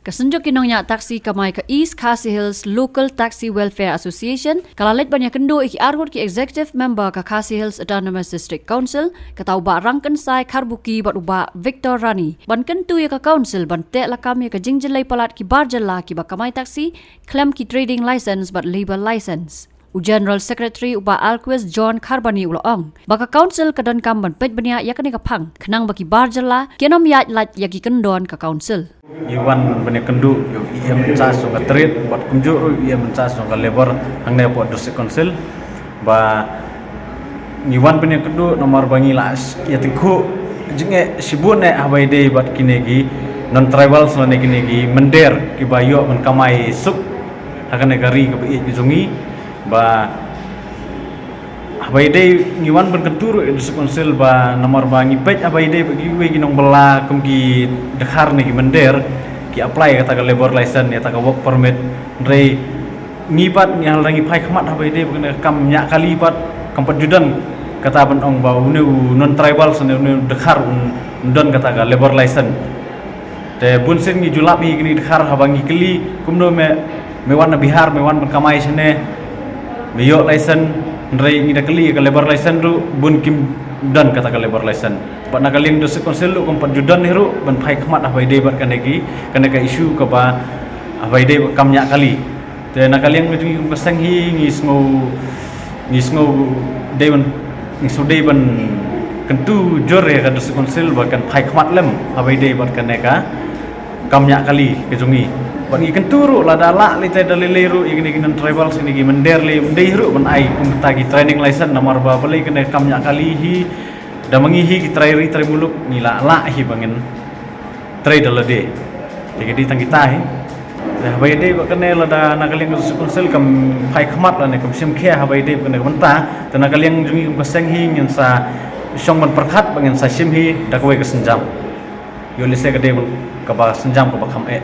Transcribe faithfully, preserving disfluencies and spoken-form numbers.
Ka Synjuk ki Nongñiah Taxi kamai ka East Khasi Hills Local Taxi Welfare Association ka la leit ban ïakynduh ïa ki arngut ki Executive Member ka Khasi Hills Autonomous District Council, kata u Bah Rangkynsai Kharbuki bad u Bah Victor Rani, ban kyntu ïa ka Council ban teh lakam ïa ka jingjyllei palat ki bar jylla kiba kamai taxi khlem ki trading license bad labour license. U General Secretary u Bah Alquist John Kharbani u la ong ba ka Council ka donkam ban peit bniah ïa kane ka phang khnang ba ki bar jylla kin ym ïaid lait ïa ki kyndon ka Council. Ngi wan ban ïakynduh ïa u E M in charge jong ka trade bad kumjuh ruh u E M in charge jong ka labour hangne hapoh District Council, ba ngi wan ban ïakynduh namar ba ngi la ïatyngkhuh jingeh shibun eh haba ïadei bad kine ki non-tribals lane kine ki mynder kiba ïoh ban kamai suk ha kane ka ri kaba ïeit ka jong ngi, ba haba ïadei, ngi wan ban kyntu ruh ïa ka District Council ba namar ba ngi peit haba ïadei bad kiwei ki nongbylla kum ki dkhar ne ki mynder, ki apply kata ka labour license ne kata ka work permit. Hynrei ngi pat ngi hap lada ngi phai khmat haba ïadei bad kane ka kam ñiah kali pat, kam pat ju don kata ban ong ba une u non-tribal lane une u dkhar un don kata ka labour license. Te bun sien ngi ju lap hi kine ki dkhar haba ngi kylli kumno me, me wan na Bihar, me wan ban kamai shane, me ïoh license, hynrei ngi da kylli ka labour license ruh bun kim don kata ka labour license. Bad na ka liang District Council ruh kam pat ju don hi ruh ban phai khmat haba ïadei bad kane ki, kane ka issue kaba haba ïadei bad kam ñiah kali. Te na ka liang ka jong ngi kum ka seng hi ngi sngew, ngi sngew dei ban, ngi sngew dei ban kyntu jur ïa ka District Council ba kan phai khmat lem haba ïadei bad kane ka kam ñiah kali ka jong ngi. Bad ngi kyntu ruh lada lah lei te da lei lei ruh ïa kine ki non-tribal, kine ki mynder lei ym dei ruh ban ai kum kita ki training license namar ba balei kane ka kam ñiah kali hi da ma ngi hi ki trai ri trai muluk ngi la lah hi ba ngin trei da lade. Te ka dei tang kita hi. Te haba ïadei bad kane lada na ka liang ka District Council kam phai khmat lane kam shim khia haba ïadei bad kane ka bynta, te na ka liang jong ngi kum ka seng hi ngin sa shong ban pyrkhat ba ngin sa shim hi da kawei ka sienjam. Ïoh lehse ka dei ban kaba sienjam kaba kham eh.